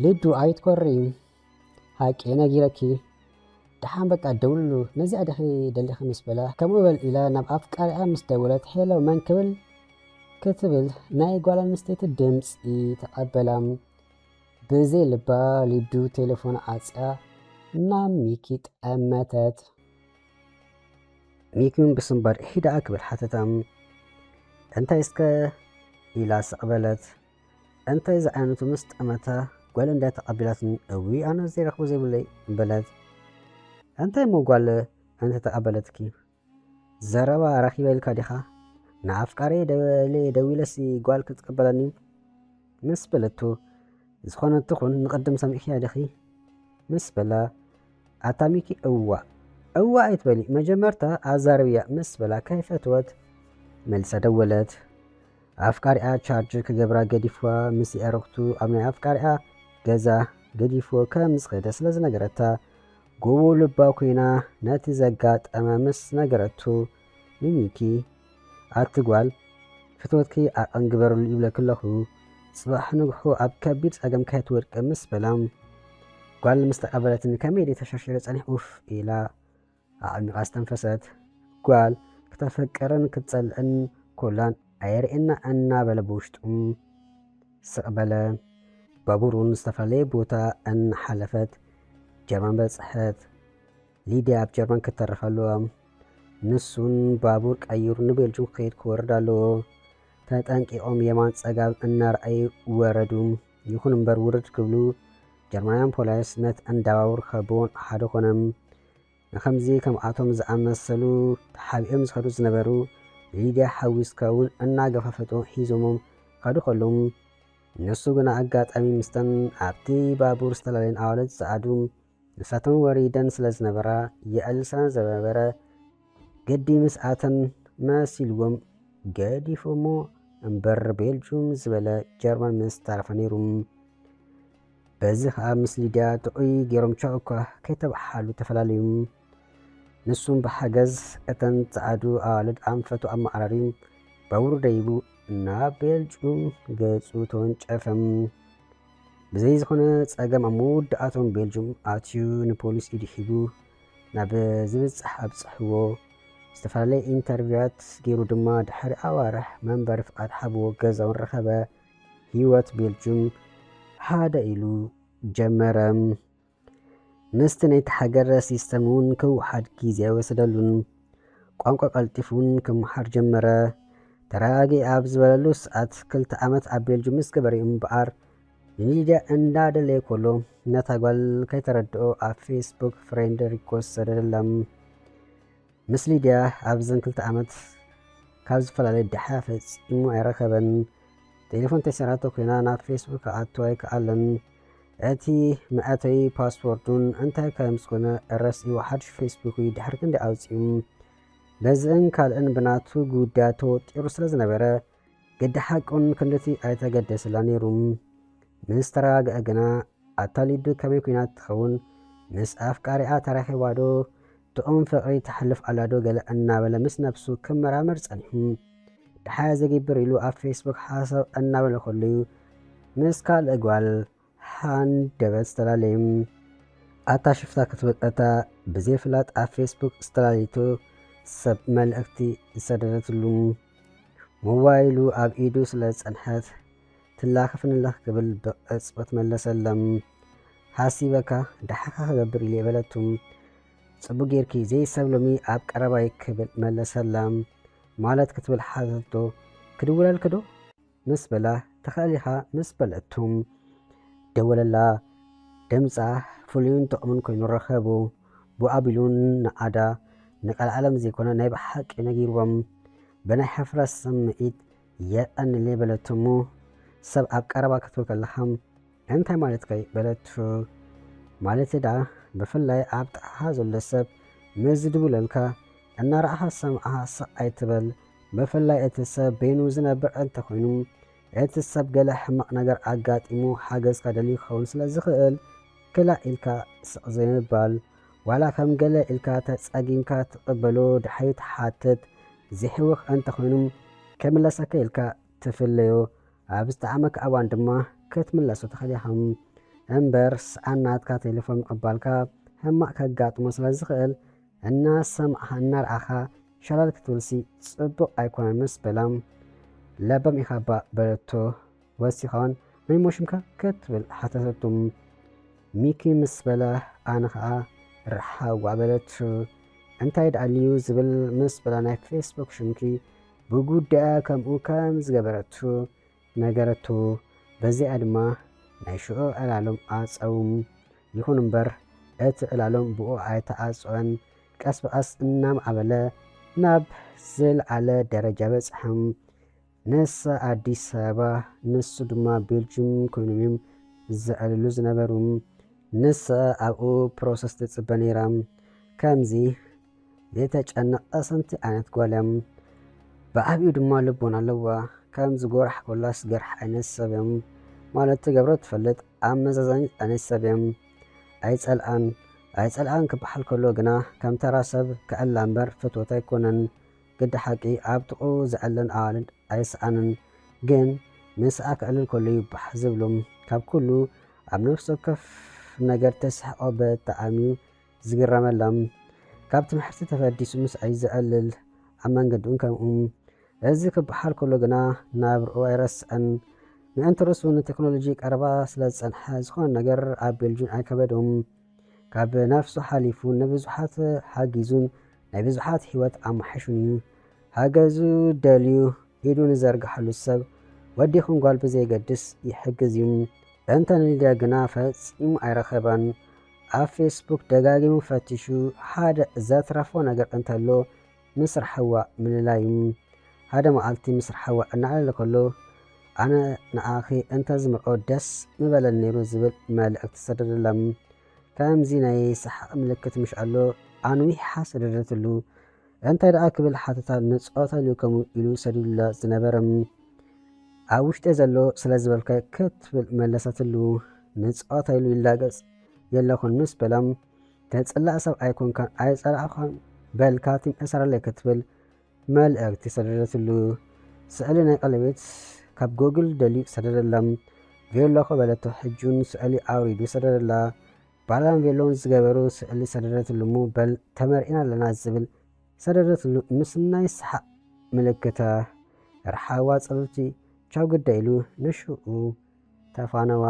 ልዱ ኣይትኮሪ፣ ሓቂ ነጊረኪ። ደሓን በቃ ደውልሉ፣ ነዚኣ ዲኺ ደሊኺ ምስ በላ፣ ከምኡ በል ኢላ ናብ ኣፍቃሪኣ ምስ ደወለት፣ ሄሎ መን ክብል ክትብል ናይ ጓል ኣንስተይቲ ድምፂ ተቐበላ። ብዘይ ልባ ልዱ ቴሌፎን ዓፅያ ናብ ሚኪ ጠመተት። ሚኪ እውን ብስንባድ ሂደኣ ክብል ሓተታ። እንታይ እስከ ኢላ ስቕ በለት። እንታይ ዝዓይነቱ ምስ ጠመታ ጓል እንድያ ተቐቢላትኒ፣ እዊ ኣነ ዘይረኽቦ ዘይብለይ በለት። እንታይ እሞ ጓል እንተ ተቐበለትኪ? ዘረባ ረኺበ ኢልካ ዲኻ? ንኣፍቃሪ ደወለ ደዊለሲ ጓል ክትቀበለኒ ምስ በለቶ፣ ዝኾነ ትኹን ንቕድም ሰሚዕክያ ዲኺ? ምስ በላ፣ ኣታ ሚኪ እዋ እዋ ኣይትበሊ፣ መጀመርታ ኣዛርብያ ምስ በላ ከይፈትወት መልሳ ደወለት። ኣፍቃሪኣ ቻርጅ ክገብራ ገዲፍዋ ምስ የዕርኽቱ ኣብ ናይ ኣፍቃሪኣ ገዛ ገዲፍዎ ከም ዝኸደ ስለ ዝነገረታ፣ ጎቦ ልባ ኮይና ነቲ ዘጋጠመ ምስ ነገረቱ ንሚኪ፣ ኣቲ ጓል ፍትወትኪ ዓቐን ግበርሉ ይብለኪ ኣለኹ፣ ጽባሕ ንግሆ ኣብ ከቢድ ጸገም ከይትወድቂ ምስ በላ፣ ጓል ምስ ተቐበለትኒ ከመይ ድየ ተሸርሺረ ጸኒሕ ኡፍ ኢላ ኣዕሚቓ ዝተንፈሰት። ጓል ክተፈቅርን ክትጸልእን ኮላን ኣየርእየና እናበለ ብውሽጡ ስቕ በለ። ባቡር እውን ዝተፈላለየ ቦታ እናሓለፈት ጀርመን በጽሐት። ሊድያ ኣብ ጀርመን ክትተርፍ ኣለዋ። ንሱን ባቡር ቀይሩ ንቤልጁም ክኸይድ ክወርድ ኣለዎ። ተጠንቂቖም የማን ጸጋም እናረኣዩ ወረዱ። ይኹን እምበር ውርድ ክብሉ ጀርመናውያን ፖሊስ ነቲ እንዳ ባቡር ከበውን ሓደ ኮነ። ንኸምዚ ከምኣቶም ዝኣመሰሉ ተሓቢኦም ዝኸዱ ዝነበሩ ሊድያ ሓዊስካ እውን እናገፋፈጡ ሒዞሞም ከዱ ከለዉ፣ ንሱ ግና ኣጋጣሚ ምስተን ኣብቲ ባቡር ዝተፈላለየን ኣዋልድ ዝጸዓዱ ንሳተን ወሪደን ስለ ዝነበራ የዕልል ስለ ዝነበረ ግዲ ምስኣተን መሲልዎም ገዲፎሞ እምበር ቤልጁም ዝበለ ጀርመን ምስ ተረፈ ነይሩ። በዚ ኸኣ ምስ ሊድያ ጥዑይ ገይሮም ቻው እኳ ከይተበሃሃሉ ተፈላለዩ። ንሱም ብሓገዝ እተን ጸዓዱ ኣዋልድ ኣንፈቱ ኣመዓራርዩ ባቡር ደይቡ ናብ ቤልጁም ገጹ ተወንጨፈ። ብዘይ ዝኾነ ጸገም ኣብ መወዳእቶም ቤልጁም ኣትዩ ንፖሊስ ኢዱ ሂቡ ናብ ዝብጻሕ ኣብጽሕዎ። ዝተፈላለየ ኢንተርቪዋት ገይሩ ድማ ድሕሪ ኣዋርሕ መንበሪ ፍቓድ ሃብዎ ገዛውን ረኸበ። ህይወት ቤልጁም ሃደ ኢሉ ጀመረ። ምስቲ ናይቲ ሃገር ሲስተም እውን ክወሓድ ግዜ ኣይወሰደሉን። ቋንቋ ቀልጢፉ እውን ክመሃር ጀመረ። ተረጋጊ ኣብ ዝበለሉ ሰዓት ክልተ ዓመት ኣብ ቤልጁም ምስ ገበረ እዩ እምበኣር ንሊድያ እንዳደለየ ከሎ ነታ ጓል ከይተረድኦ ኣብ ፌስቡክ ፍሬንድ ሪኮስት ሰደደላ። ምስ ሊድያ ኣብዘን ክልተ ዓመት ካብ ዝፈላለየ ደሓ ፈጺሙ ኣይረኸበን። ቴሌፎን ተሰራቶ ኮይና ናብ ፌስቡክ ክኣቱ ኣይከኣለን። እቲ መእተዊ ፓስወርዱን እንታይ ከም ዝኾነ ረሲኡ ሓድሽ ፌስቡክ እዩ ድሕሪ ክንዲ ኣውጺኡ። በዝእን ካልእን ብናቱ ጉዳይ ተወጢሩ ስለ ዝነበረ ግዲ ሓቁን ክንድቲ ኣይተገደስላ ነይሩ። ምስ ተረጋግአ ግና ኣታ ሊዱ ከመይ ኩይና ትኸውን? ምስ ኣፍቃሪኣ ተራኺባ ዶ? ጥዑም ፍቕሪ ተሕልፍ ኣላ ዶ? ገለ እናበለ ምስ ነብሱ ክመራመር ጸኒሑ። ደሓር ዝገብር ኢሉ ኣብ ፌስቡክ ሓሳብ እናበለ ከሎ እዩ ምስ ካልእ ጓል ሃንደበት ዝተፈላለየ። ኣታ ሽፍታ ክትብል እታ ብዘይፍላጥ ኣብ ፌስቡክ ዝተፈላለየቶ ሰብ መልእኽቲ ዝሰደደትሉ። ሞባይሉ ኣብ ኢዱ ስለ ዝጸንሐት ትላኽፍ ንላኽ ክብል ብቕጽበት መለሰላ። ሓሲበካ ደሓኻ ክገብር ኢለ በለቱ። ጽቡቕ ጌርኪ፣ ዘይሰብ ሎሚ ኣብ ቀረባይ ክብል መለሰላ። ማለት ክትብል ሓተቶ። ክድውለልኪ ዶ? ምስ በላ፣ ትኽእል ኢኻ ምስ በለቱ ደወለላ። ድምጻ ፍሉይን ጥዑምን ኮይኑ ረኸቦ። ብኡ ኣቢሉ ንዓዳ ንቀልዓለም ዘይኮነ ናይ ብሓቂ ነጊርዎም። ብናይ ሕፍረት ስምዒት የቐንየለይ በለቶ እሞ፣ ሰብ ኣብ ቀረባ ክትብል ከለኻ እንታይ ማለትካ እዩ በለቶ። ማለተይ ደኣ ብፍላይ ኣብ ጥቓኻ ዘሎ ሰብ ምስ ዝድውለልካ እናረኣኻ ሰምዓኻ ስቕ ኣይትበል። ብፍላይ እቲ ሰብ በይኑ ዝነብር እንተኾይኑ፣ እቲ ሰብ ገለ ሕማቕ ነገር ኣጋጢሙ ሓገዝካ ደልዩ ክኸውን ስለ ዝኽእል፣ ክላእ ኢልካ ስቕ ዘይምባል፣ ዋላ ከም ገለ ኢልካ ተጸጊምካ ትቕበሎ ድሕሪ ትሓትት፣ ዘይሕውኽ እንተኾይኑ ክምለሰካ ኢልካ ትፍለዮ፣ ኣብ ዝጠዓመካ እዋን ድማ ክትምለሶ ትኽእል ኢኻ። እምበር ሰኣን ናትካ ቴሌፎን ምቕባልካ ሕማቕ ከጋጥሞ ስለ ዝኽእል፣ እናሰማዕኻ እናረኣኻ ሸለል ክትብልሲ ጽቡቕ ኣይኮነን ምስ በላ፣ ለባም ኢኻ እባ በለቶ። ወሲኻውን መን እሞ ሽምካ ክትብል ሓተተቱ። ሚኪ ምስ በለ ኣነ ኸኣ ርሓዋ በለቱ። እንታይ ደኣ ልዩ ዝብል ምስ በለ ናይ ፌስቡክ ሽምኪ ብጉዳያ ከምኡ ከም ዝገበረቱ ነገረቱ። በዚኣ ድማ ናይ ሽዑ ዕላሎም ኣጸዉ። ይኹን እምበር እቲ ዕላሎም ብኡ ኣይተዓጸወን። ቀስ ብቐስ እናማዕበለ ናብ ዝለዓለ ደረጃ በጽሐ። ንሳ ኣዲስ ኣበባ፣ ንሱ ድማ ቤልጅም ኮይኖም እዮም ዘዕልሉ ዝነበሩ። ንሳ ኣብኡ ፕሮሰስ ትጽበ ነይራ። ከምዚ ዘይተጨነቐ ሰንቲ ዓይነት ጓል እያ። ብዓቢኡ ድማ ልቦና ኣለዋ። ከምዚ ጎራሕ ኮላስ ገራሕ ዓይነት ሰብ እያ። ማለት ትገብሮ ትፈልጥ ኣመዛዛኒት ዓይነት ሰብ እያ። ኣይጸልኣን፣ ኣይጸልኣን ክበሃል ከሎ ግና ከም ተራ ሰብ ክዕላ እምበር ፍትወት ኣይኮነን። ግዲ ሓቂ ኣብ ጥቕኡ ዘዕለን ኣዋልድ ኣይሰኣንን። ግን ምስኣ ክዕልል ከሎ እዩ ባሕ ዝብሎ። ካብ ኩሉ ኣብ ነፍሲ ወከፍ ነገር ተስሕቖ ብጣዕሚ እዩ ዝግረመላ። ካብ ትምህርቲ ተፈዲሱ ምስኣ እዩ ዘዕልል፣ ኣብ መንገዲ እውን ከምኡ። እዚ ክበሃል ከሎ ግና ናብርኡ ኣይረስዐን። ምእንቲ ርእሱ ንቴክኖሎጂ ቀረባ ስለ ዝጸንሐ ዝኾነ ነገር ኣብ ቤልጅን ኣይከበዶን። ካብ ነፍሱ ሓሊፉ ንብዙሓት ሓጊዙን ናይ ብዙሓት ህይወት ኣማሓይሹን እዩ። ሓገዙ ደልዩ ኢዱ ንዘርግሓሉ ሰብ ወዲ ይኹን ጓል ብዘየገድስ ይሕግዝ እዩ። እንተ ንሊድያ ግና ፈጺሙ ኣይረኸባን። ኣብ ፌስቡክ ደጋጊሙ ፈቲሹ ሓደ ዘትረፎ ነገር እንተሎ ምስራሕ ህዋ ምልላይ እዩ። ሓደ መዓልቲ ምስራሕ ህዋ እናዕለለ ከሎ ኣነ ንኣኺ እንተ ዝምርዖ ደስ ምበለኒ ነይሩ ዝብል መልእኽቲ ሰደደላ። ከምዚ ናይ ሰሓቕ ምልክት ምሽ ኣሎ ኣንዊሓ ሰደደትሉ። እንታይ ደኣ ክብል ሓተታ ንጸወታ ኢሉ ከምኡ ኢሉ ሰዲዱላ ዝነበረ ኣብ ውሽጢ ዘሎ ስለ ዝበልካ ክትብል መለሰትሉ። ንጸወታ ኢሉ ይላገጽ የለኹን ምስ በላ ተጽላእ ሰብ ኣይኮንካን ኣይጸላእኳን በልካ ቲም እሰረለይ ክትብል መልእኽቲ ሰደደትሉ። ስእሊ ናይ ቀለቤት ካብ ጎግል ደልዩ ሰደደላ። ቬሎ ኮ በለቶ ሕጁን ስእሊ ኣውሪዱ ሰደደላ። ባላን ቬሎን ዝገበሩ ስእሊ ሰደደትሉ እሞ በል ተመርዒና ኣለና ዝብል ሰደደትሉ ምስ ናይ ሰሓቕ ምልክተ ርሓዋ ጸብብቲ ቻው ግዳ ኢሉ ንሽኡ ተፋነዋ።